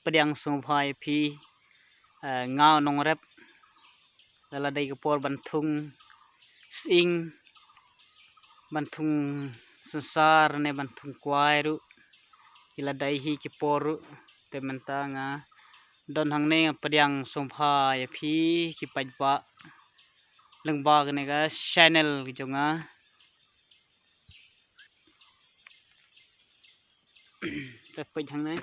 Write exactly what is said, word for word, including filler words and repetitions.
Pdiang sngewbha ïa phi, eh, nga u nongrep. Lada dei ka por ban thung sying, ban thung synsar ne ban thung kwai ruh, ki la dei hi ki por ruh. Te mynta nga don hangne, nga pdiang sngewbha ïa phi ki paidbah lyngba kane ka channel ka jong nga. Te peit hangne.